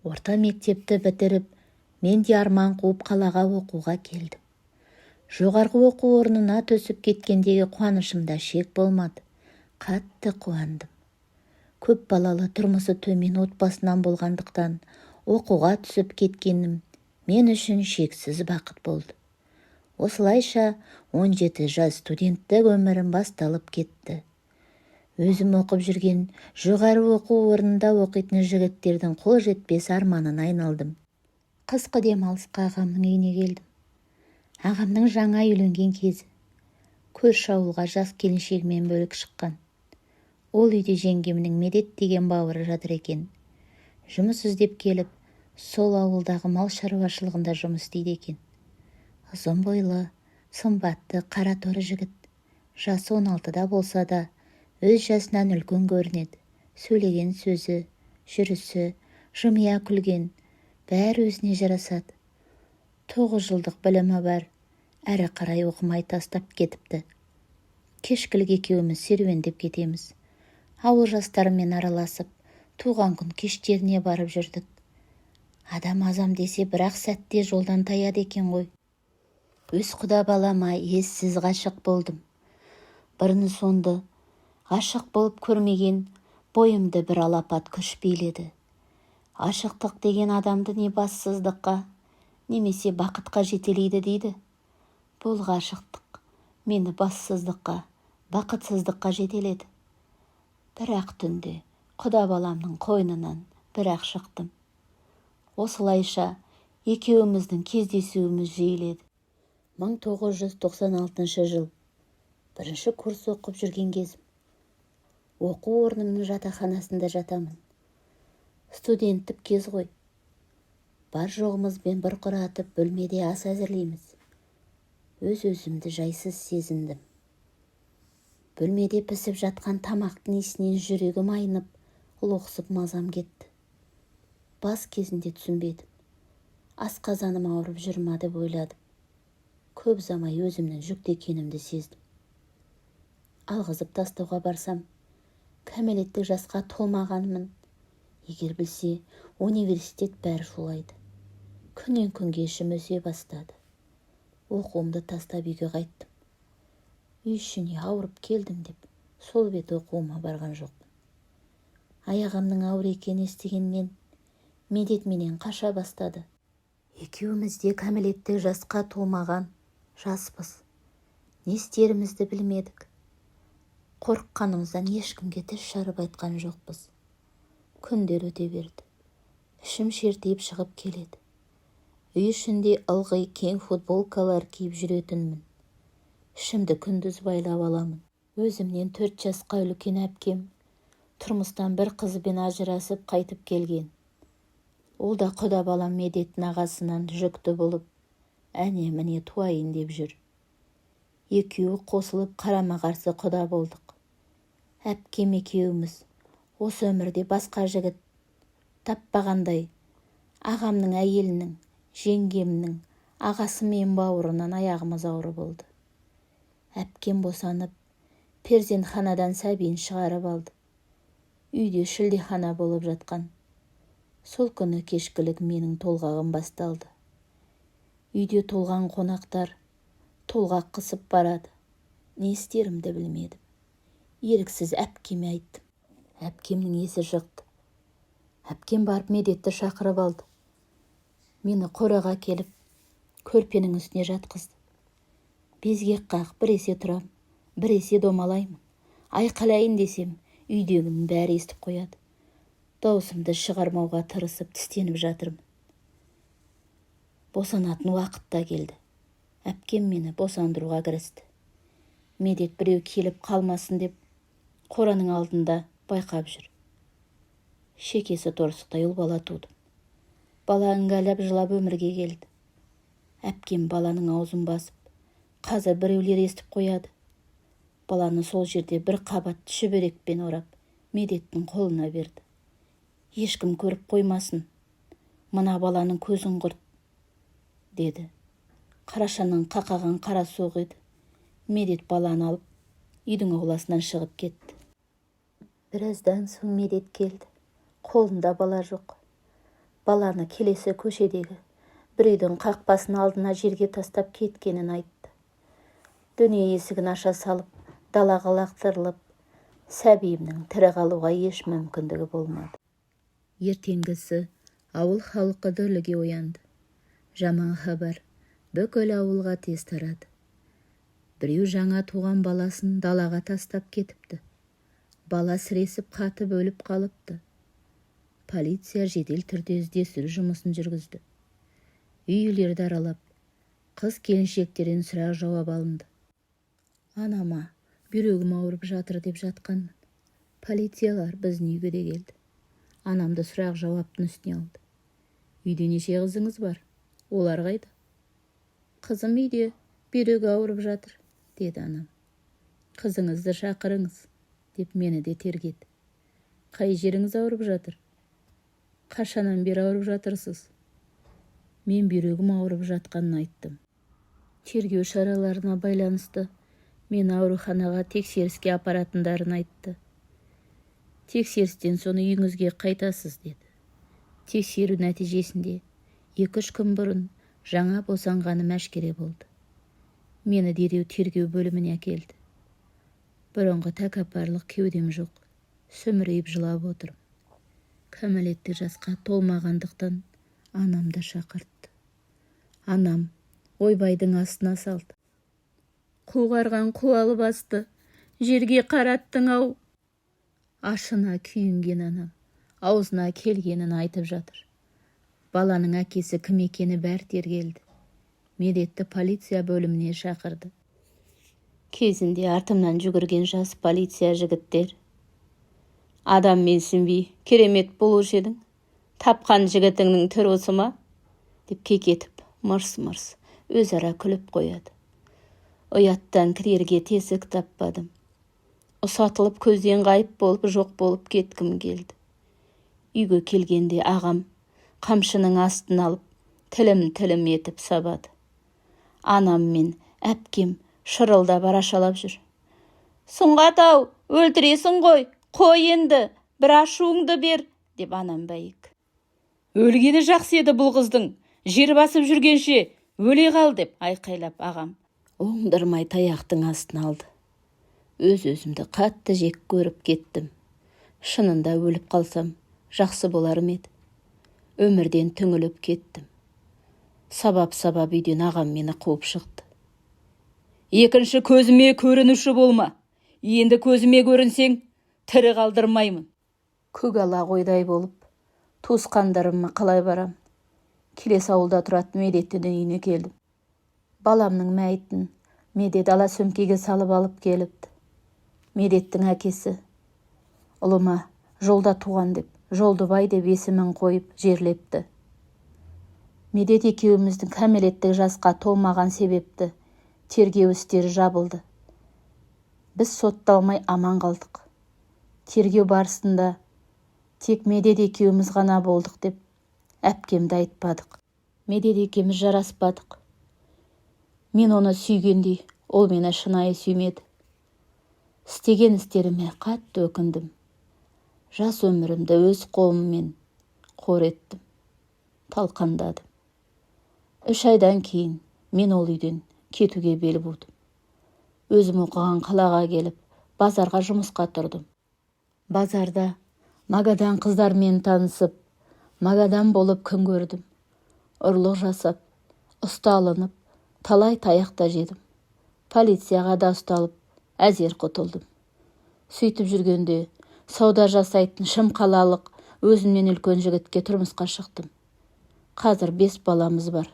Орта мектепті бітіріп, мен де арман қуып қалаға оқуға келдім. Жоғарғы оқу орнына түсіп кеткендегі қуанышымда шек болмады. Қатты қуандым. Көп балалы, тұрмысы төмен отбасынан болғандықтан, оқуға түсіп кеткенім мен үшін шексіз бақыт болды. Осылайша 17 жас студенттік өмірім басталып кетті. Өзім оқып жүрген жоғары оқу орнында оқитын жігіттердің қол жетпес арманына айналдым. Қысқы демалысқа ағамның үйіне келдім. Ағамның жаңа үйленген кезі. Көрші ауылға жас келіншегімен бөлек шыққан. Ол үйде жеңгемнің Медет деген бауыры жатыр екен. Жұмыс іздеп келіп, сол ауылдағы мал шаруашылығында жұмыс істейді екен. Ұзын бойлы, сымбатты, қара торы жігіт. Жасы 16-да болса да, өз жасынан үлкен көрінеді. Сөйлеген сөзі, жүрісі, жымия күлген, бәрі өзіне жарасады. 9 жылдық білімі бар, әрі қарай оқымай тастап кетіпті. Кешкілік екеуміз серуендеп кетеміз. Ауыл жастарымен араласып, туған күн кештеріне барып жүрдік. Адам азам десе, бірақ сәтте жолдан таяды екен ғой. Өз құда балама ессіз ғашық болдым. Бұрын сонды ғашық болып көрмеген бойымды бір алапат күш биледі. Ғашықтық деген адамды не бассыздыққа, немесе бақытқа жетелейді дейді. Бұл ғашықтық мені бассыздыққа, бақытсыздыққа жетеледі. Бірақ түнде құда баламның қойнынан бірақ шықтым. Осылайша екеуміздің кездесуіміз жиіледі. 1996 жыл. Бірінші курс оқып жүрген кезім. Оқу орнының жатақханасында жатамын. Студенттік кез ғой. Бар жоғымызбен бұрқыратып бөлмеде ас әзірлейміз. Өз-өзімді жайсыз сезіндім. Бөлмеде пісіп жатқан тамақтың иісінен жүрегім айнып, лоқсып мазам кетті. Бас кезінде түсінбедім. Асқазаным ауырып жүр ма деп ойладым. Көп ұзамай өзімнің жүкті екенімді сездім. Алғызып тастауға барсам, кәмелеттік жасқа толмағанмын. Егер білсе, университет бәрі шулайды. Күннен күнге ішім өсе бастады. Оқуымды тастап үйге қайттым. Үй ішіне ауырып келдім деп, сол бет оқуыма барған жоқпын. Аяғымның ауыр екенін естігеннен Медет менен қаша бастады. Екеуміз де кәмелеттік жасқа толмаған жаспыз. Не істерімізді білмедік. Қорыққанымыздан ешкімге тіс жарып айтқан жоқпыз. Күндер өте берді. Ішім шертиіп шығып келеді. Үй ішінде ылғи кең футболкалар киіп жүретінмін. Ішімді күндіз байлап аламын. Өзімнен 4 жасқа үлкен әпкем тұрмыстан бір қызбен ажырасып қайтып келген. Ол да құда балам Медеттің ағасынан жүкті болып, әне-міне туайын деп жүр. Екеуі қосылып қарама-қарсы құда болдық. Әпкем екеуміз осы өмірде басқа жігіт таппағандай ағамның әйелінің, жеңгемнің ағасы мен бауырынан аяғымыз ауыр болды. Әпкем босанып, перзентханадан сәбиін шығарып алды. Үйде шілдехана болып жатқан. Сол күні кешкілік менің толғағым басталды. Үйде толған қонақтар толғақ қысып барады. Не істерімді білмедім. Еріксіз әпкеме айттым. Әпкемнің есі шықты. Әпкем барып Медетті шақырып алды. Мені қораға келіп, көрпенің үстіне жатқызды. Безгек қағып біресе тұрам, біресе домалаймын. Айқайлайын десем, үйдегінің бәрі естіп қояды. Даусымды шығармауға тырысып тістеніп жатырмын. Босанатын уақыт та келді. Әпкем мені босандыруға кірісті. Медет біреу келіп қалмасын деп қораның алдында байқап жүр. Шекесі торсықтай ұл бала тудым. Бала іңгәлап жылап өмірге келді. Әпкем баланың аузын басып, қазір біреулер естіп қояды. Баланы сол жерде бір қабат шүберекпен орап, Медеттің қолына берді. Ешкім көріп қоймасын, мына баланың көзін құрт, деді. Қарашаның қақаған қара суығы еді. Медет баланы алып, үйдің ауласынан шығып кетті. Біраздан соң Медет келді. Қолында бала жоқ. Баланы келесі көшедегі бір үйдің қақпасының алдына жерге тастап кеткенін айтты. Дүние есігін аша салып, далаға лақтырылып, сәбиімнің тірі қалуға еш мүмкіндігі болмады. Ертеңгісі ауыл халқы дүрліге оянды. Жаман хабар бүкіл ауылға тез тарады. Біреу жаңа туған баласын далаға тастап кетіпті. Бала сіресіп қатып өліп қалыпты. Полиция жедел түрде іздестіру жұмысын жүргізді. Үй-үйлерді аралап, қыз-келіншектерден сұрақ-жауап алынды. Анама бүйрегім ауырып жатыр деп жатқанмын. Полициялар біздің үйге де келді. Анамды сұрақ-жауаптың үстіне алды. Үйде неше қызыңыз бар? Олар қайда? Қызым үйде, бүйрегі ауырып жатыр, деді анам. Қызыңызды шақырыңыз, деп мені де тергеді. Қай жеріңіз ауырып жатыр? Қашаннан бері ауырып жатырсыз? Мен бүйрегім ауырып жатқанын айттым. Тергеу шараларына байланысты мені ауруханаға тексеріске апаратындарын айтты. Тексерістен соң үйіңізге қайтасыз, деді. Тексеру нәтижесінде 2-3 күн бұрын жаңа босанғаным әшкере болды. Мені дереу тергеу бөліміне әкелді. Бұрынғы тәкаппарлық кеудем жоқ, сүмірейіп жылап отырмын. Кәмелеттік жасқа толмағандықтан анамды шақыртты. Анам ойбайдың астына салды. Қуғарған қуалы басты, жерге қараттың-ау. Ашына күйінген анам аузына келгенін айтып жатыр. Баланың әкесі кім екені бәрі тергелді. Медетті полиция бөліміне шақырды. Кезінде артымнан жүгірген жас полиция жігіттер: Адам менсінбей керемет болушы едің, тапқан жігітіңнің түрі осы ма? Деп кекетіп, мырс-мырс өзара күліп қояды. Ұяттан кірерге тесік таппадым. Ұсатылып көзден ғайып болып, жоқ болып кеткім келді. Үйге келгенде ағам қамшының астын алып, тілім-тілім етіп сабады. Анам мен әпкем шырылдап арашалап жүр. Сұңғат-ау, өлтіресің ғой, қой енді, бір ашуыңды бер, деп анам бәйек. Өлгені жақсы еді бұл қыздың, жер басып жүргенше өле қал, деп айқайлап ағам. Оңдырмай таяқтың астына алды. Өз-өзімді қатты жек көріп кеттім. Шынында өліп қалсам жақсы болар ма еді? Өмірден түңіліп кеттім. Сабап-сабап үйден ағам мені қуып шықты. Екінші көзіме көрінуші болма. Енді көзіме көрінсең, тірі қалдырмаймын. Көк ала қойдай болып, туысқандарыма қалай барам? Келесі ауылда тұратын Медеттің үйіне келдім. Баламның мәйітін Медет ала сөмкеге салып алып келіпті. Медеттің әкесі ұлыма жолда туған деп, Жолдыбай деп есімін қойып жерлепті. Медет екеуміздің кәмелеттік жасқа толмаған себепті тергеу істері жабылды. Біз сотталмай аман қалдық. Тергеу барысында тек Медет екеуміз ғана болдық деп әпкемді айтпадық. Медет екеуміз жараспадық. Мен оны сүйгендей, ол мені шынайы сүймеді. Істеген істеріме қатты өкіндім. Жас өмірімді өз қолыммен қор еттім. Талқандадым. 3 айдан кейін мен ол үйден кетуге бел будым. Өзім оқыған қалаға келіп, базарға жұмысқа тұрдым. Базарда Магадан қыздармен танысып, Магадан болып күн көрдім. Ұрлық жасап, ұсталынып, талай таяқ та жедім. Полицияға да ұсталып, әзер құтылдым. Сөйтіп жүргенде сауда жасайтын шым қалалық өзімнен үлкен жігітке тұрмысқа шықтым. Қазір 5 баламыз бар.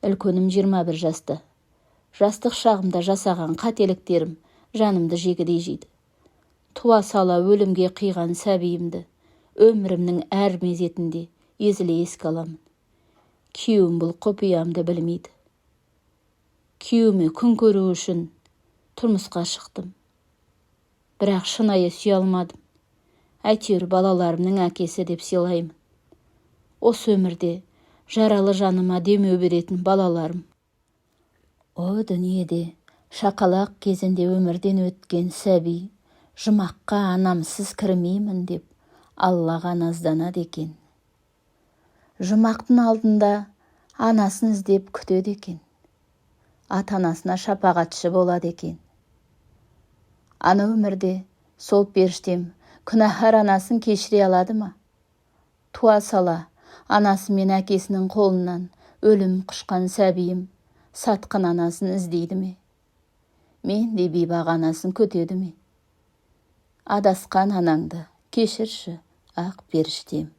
Үлкенім 21 жаста. Жастық шағымда жасаған қателіктерім жанымды жегідей жейді. Туа сала өлімге қиған сәбиімді өмірімнің әр мезетінде езіле еске аламын. Күйеуім бұл құпиямды білмейді. Күйеуіме күн көру үшін тұрмысқа шықтым. Бірақ шынайы сүйе алмадым. Әйтеуір балаларымның әкесі деп сыйлаймын. Осы өмірде жаралы жаныма демеу беретін балаларым. О дүниеде шақалақ кезінде өмірден өткен сәби жұмаққа анамсыз кірмеймін деп Аллаға назданады екен. Жұмақтың алдында анасын іздеп күтеді екен. Ата-анасына шапағатшы болады екен. Ана өмірде сол періштем күнәһар анасын кешіре алады ма? Туа сала анасы мен әкесінің қолынан өлім құшқан сәбиім сатқын анасын іздейді ме? Мендей бейбақ анасын күтеді ме? Адасқан анаңды кешірші, ақ періштем.